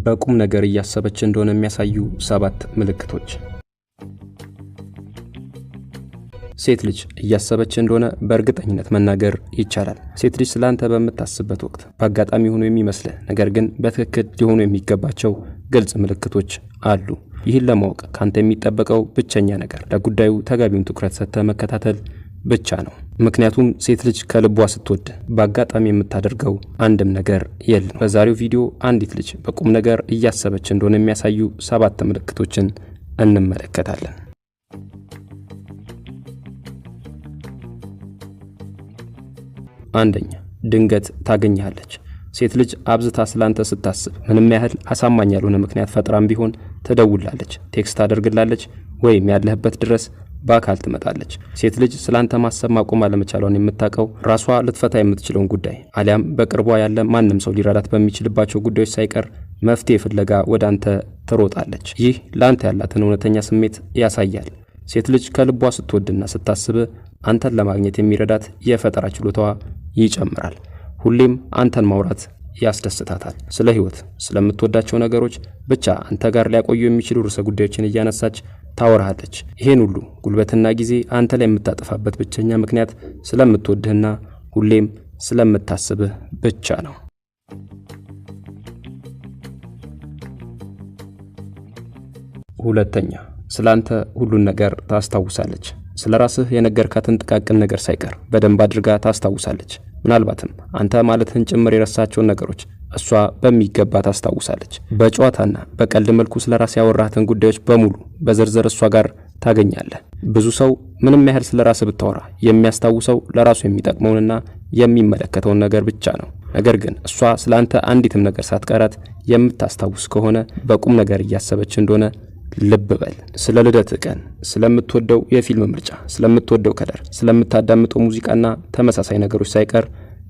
በቁም ነገር እያሰበች እንደሆነ የሚያሳዩ 7 ምልክቶች። ሴት ልጅ እያሰበች እንደሆነ በእርግጠኝነት መናገር ይቻላል። ሴት ልጅ ስላንተ በምታስብበት ወቅት በአጋጣሚ ሆኖ የሚመስልህ ነገር ግን በትክክል ሊሆኑ የሚገባቸው ግልጽ ምልክቶች አሉ። ይህን ለማወቅ ካንተ የሚጠበቀው ብቸኛ ነገር ለጉዳዩ ተገቢውን ትኩረት ሰጥተህ መከታተል ብቻ ነው። ምክንያቱም ሴት ልጅ ከልቧ ስትወድ በአጋጣሚ የምታደርገው አንድም ነገር የለም። በዛሬው ቪዲዮ አንዲት ልጅ በቁም ነገር እያሰበች እንደሆነ የሚያሳዩ 7 ምልክቶችን እንመለከታለን። አንደኛ፣ ድንገት ታገኝሃለች። ሴት ልጅ አብዝታ ስላንተ ስታስብ ምንም ያህል አሳማኝ ያልሆነ ምክንያት ፈጥራም ቢሆን ትደውላለች፣ text ታደርግላለች፣ ወይም ያለህበት ድረስ በአካል ትመጣለች። ሴት ልጅ ስላንተ ማሰብ ማቆም አለመቻሏን የምታውቀው ራሷ ልትፈታ የምትችለውን ጉዳይ አሊያም በቅርቧ ያለ ማንም ሰው ሊረዳት በሚችልባቸው ጉዳዮች ሳይቀር መፍትሄ ፍለጋ ወደ አንተ ትሮጣለች። ይህ ለአንተ ያላትን እውነተኛ ስሜት ያሳያል። ሴት ልጅ ከልቧ ስትወድና ስታስብ አንተን ለማግኘት የሚረዳት የፈጠራ ችሎታዋ ይጨምራል። ሁሌም አንተን ማውራት ያስደስታታል። ስለ ሕይወት፣ ስለምትወዳቸው ነገሮች ብቻ አንተ ጋር ሊያቆዩ የሚችሉ ርዕሰ ጉዳዮችን እያነሳች ታወራሃለች። ይሄን ሁሉ ጉልበትና ጊዜ አንተ ላይ የምታጠፋበት ብቸኛ ምክንያት ስለምትወድህና ሁሌም ስለምታስብህ ብቻ ነው። ሁለተኛ፣ ስላንተ ሁሉን ነገር ታስታውሳለች። ስለ ራስህ የነገርካትን ጥቃቅን ነገር ሳይቀር በደንብ አድርጋ ታስታውሳለች። ምናልባትም አንተ ማለትህን ጭምር የረሳቸውን ነገሮች እሷ በሚገባ ታስታውሳለች። በጨዋታና በቀልድ መልኩ ስለ ራስህ ያወራህትን ጉዳዮች በሙሉ በዝርዝር እሷ ጋር ታገኛለህ። ብዙ ሰው ምንም ያህል ስለ ራስህ ብታወራ የሚያስታውሰው ለራሱ የሚጠቅመውንና የሚመለከተውን ነገር ብቻ ነው። ነገር ግን እሷ ስለ አንተ አንዲትም ነገር ሳትቀራት የምታስታውስ ከሆነ በቁም ነገር እያሰበች እንደሆነ ልብ በል። ስለ ልደት ቀን፣ ስለምትወደው የፊልም ምርጫ፣ ስለምትወደው color፣ ስለምታዳምጠው ሙዚቃና ተመሳሳይ ነገሮች ሳይቀር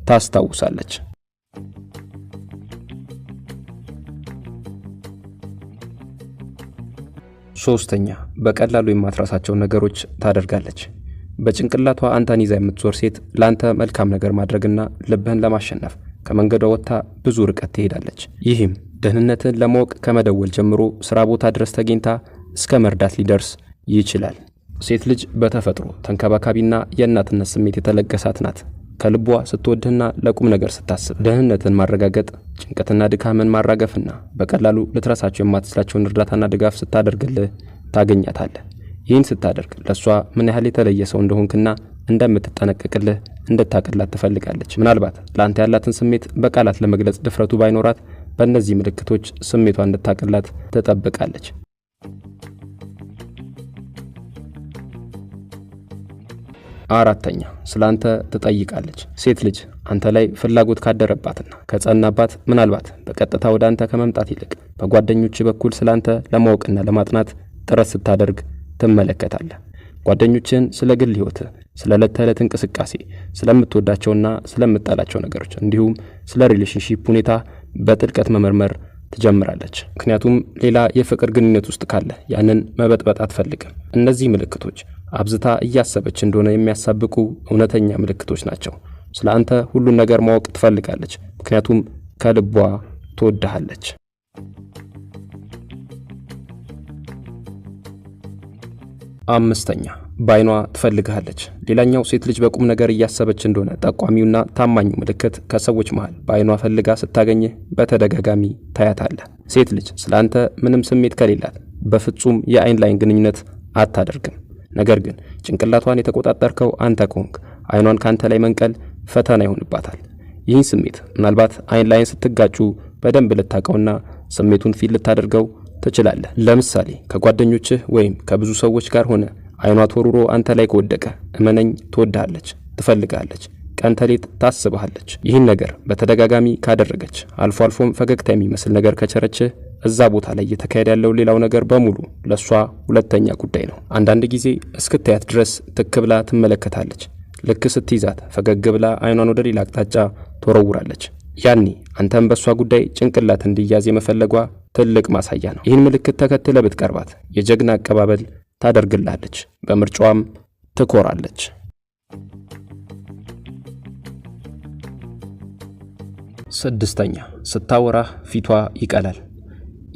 ታስታውሳለች። ሶስተኛ፣ በቀላሉ የማትረሳቸውን ነገሮች ታደርጋለች። በጭንቅላቷ አንተን ይዛ የምትዞር ሴት ለአንተ መልካም ነገር ማድረግና ልብህን ለማሸነፍ ከመንገዷ ወጥታ ብዙ ርቀት ትሄዳለች። ይህም ደህንነትን ለማወቅ ከመደወል ጀምሮ ስራ ቦታ ድረስ ተገኝታ እስከ መርዳት ሊደርስ ይችላል። ሴት ልጅ በተፈጥሮ ተንከባካቢና የእናትነት ስሜት የተለገሳት ናት። ከልቧ ስትወድህና ለቁም ነገር ስታስብ ደህንነትን ማረጋገጥ፣ ጭንቀትና ድካምን ማራገፍና በቀላሉ ልትረሳቸው የማትችላቸውን እርዳታና ድጋፍ ስታደርግልህ ታገኛታለህ። ይህን ስታደርግ ለእሷ ምን ያህል የተለየ ሰው እንደሆንክና እንደምትጠነቀቅልህ እንድታቅላት ትፈልጋለች። ምናልባት ለአንተ ያላትን ስሜት በቃላት ለመግለጽ ድፍረቱ ባይኖራት በእነዚህ ምልክቶች ስሜቷ እንድታቅላት ትጠብቃለች። አራተኛ፣ ስላንተ ትጠይቃለች። ሴት ልጅ አንተ ላይ ፍላጎት ካደረባትና ከጸናባት ምናልባት በቀጥታ ወደ አንተ ከመምጣት ይልቅ በጓደኞች በኩል ስላንተ ለማወቅና ለማጥናት ጥረት ስታደርግ ትመለከታለህ። ጓደኞችህን ስለ ግል ሕይወትህ፣ ስለ ዕለት ተዕለት እንቅስቃሴ፣ ስለምትወዳቸውና ስለምትጠላቸው ነገሮች እንዲሁም ስለ relationship ሁኔታ በጥልቀት መመርመር ትጀምራለች። ምክንያቱም ሌላ የፍቅር ግንኙነት ውስጥ ካለ ያንን መበጥበጥ አትፈልግም። እነዚህ ምልክቶች አብዝታ እያሰበች እንደሆነ የሚያሳብቁ እውነተኛ ምልክቶች ናቸው። ስለ አንተ ሁሉን ነገር ማወቅ ትፈልጋለች፣ ምክንያቱም ከልቧ ትወድሃለች። አምስተኛ፣ በአይኗ ትፈልግሃለች። ሌላኛው ሴት ልጅ በቁም ነገር እያሰበች እንደሆነ ጠቋሚውና ታማኙ ምልክት ከሰዎች መሃል በአይኗ ፈልጋ ስታገኝህ በተደጋጋሚ ታያታለህ። ሴት ልጅ ስለ አንተ ምንም ስሜት ከሌላት በፍጹም የአይን ላይን ግንኙነት አታደርግም። ነገር ግን ጭንቅላቷን የተቆጣጠርከው አንተ ከሆንክ አይኗን ካንተ ላይ መንቀል ፈተና ይሆንባታል። ይህን ስሜት ምናልባት አይን ላይን ስትጋጩ በደንብ ልታውቀውና ስሜቱን feel ልታደርገው ትችላለህ። ለምሳሌ ከጓደኞችህ ወይም ከብዙ ሰዎች ጋር ሆነ አይኗ ተወርውሮ አንተ ላይ ከወደቀ እመነኝ ትወድሃለች፣ ትፈልግሃለች፣ ቀን ተሌት ታስብሃለች። ይህን ነገር በተደጋጋሚ ካደረገች፣ አልፎ አልፎም ፈገግታ የሚመስል ነገር ከቸረችህ እዛ ቦታ ላይ እየተካሄደ ያለው ሌላው ነገር በሙሉ ለእሷ ሁለተኛ ጉዳይ ነው። አንዳንድ ጊዜ እስክታያት ድረስ ትክ ብላ ትመለከታለች። ልክ ስትይዛት ፈገግ ብላ አይኗን ወደ ሌላ አቅጣጫ ትወረውራለች። ያኔ አንተም በእሷ ጉዳይ ጭንቅላት እንዲያዝ የመፈለጓ ትልቅ ማሳያ ነው። ይህን ምልክት ተከትለ ብትቀርባት የጀግና አቀባበል ታደርግላለች፣ በምርጫዋም ትኮራለች። ስድስተኛ፣ ስታወራህ ፊቷ ይቀላል።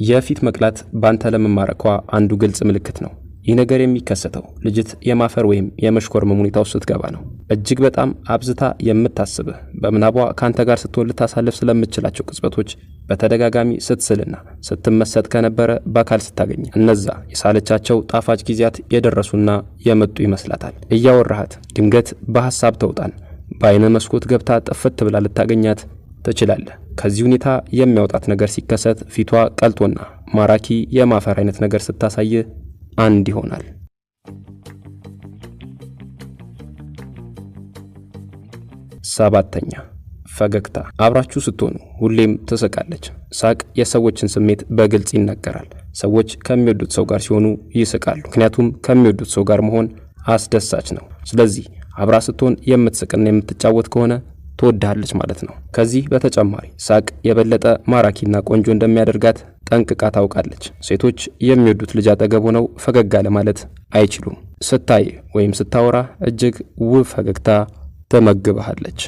የፊት መቅላት ባንተ ለመማረኳ አንዱ ግልጽ ምልክት ነው። ይህ ነገር የሚከሰተው ልጅት የማፈር ወይም የመሽኮርመም ሁኔታ ውስጥ ስትገባ ነው። እጅግ በጣም አብዝታ የምታስብህ፣ በምናቧ ከአንተ ጋር ስትሆን ልታሳልፍ ስለምትችላቸው ቅጽበቶች በተደጋጋሚ ስትስልና ስትመሰጥ ከነበረ፣ በአካል ስታገኝ እነዛ የሳለቻቸው ጣፋጭ ጊዜያት የደረሱና የመጡ ይመስላታል። እያወራሃት ድንገት በሀሳብ ተውጣን በአይነ መስኮት ገብታ ጥፍት ብላ ልታገኛት ትችላለህ። ከዚህ ሁኔታ የሚያወጣት ነገር ሲከሰት ፊቷ ቀልጦና ማራኪ የማፈር አይነት ነገር ስታሳይ አንድ ይሆናል። ሰባተኛ፣ ፈገግታ። አብራችሁ ስትሆኑ ሁሌም ትስቃለች። ሳቅ የሰዎችን ስሜት በግልጽ ይናገራል። ሰዎች ከሚወዱት ሰው ጋር ሲሆኑ ይስቃሉ። ምክንያቱም ከሚወዱት ሰው ጋር መሆን አስደሳች ነው። ስለዚህ አብራ ስትሆን የምትስቅና የምትጫወት ከሆነ ትወድሃለች ማለት ነው። ከዚህ በተጨማሪ ሳቅ የበለጠ ማራኪና ቆንጆ እንደሚያደርጋት ጠንቅቃ ታውቃለች። ሴቶች የሚወዱት ልጅ አጠገብ ሆነው ፈገግ ለማለት አይችሉም። ስታይ ወይም ስታወራ እጅግ ውብ ፈገግታ ትመግብሃለች።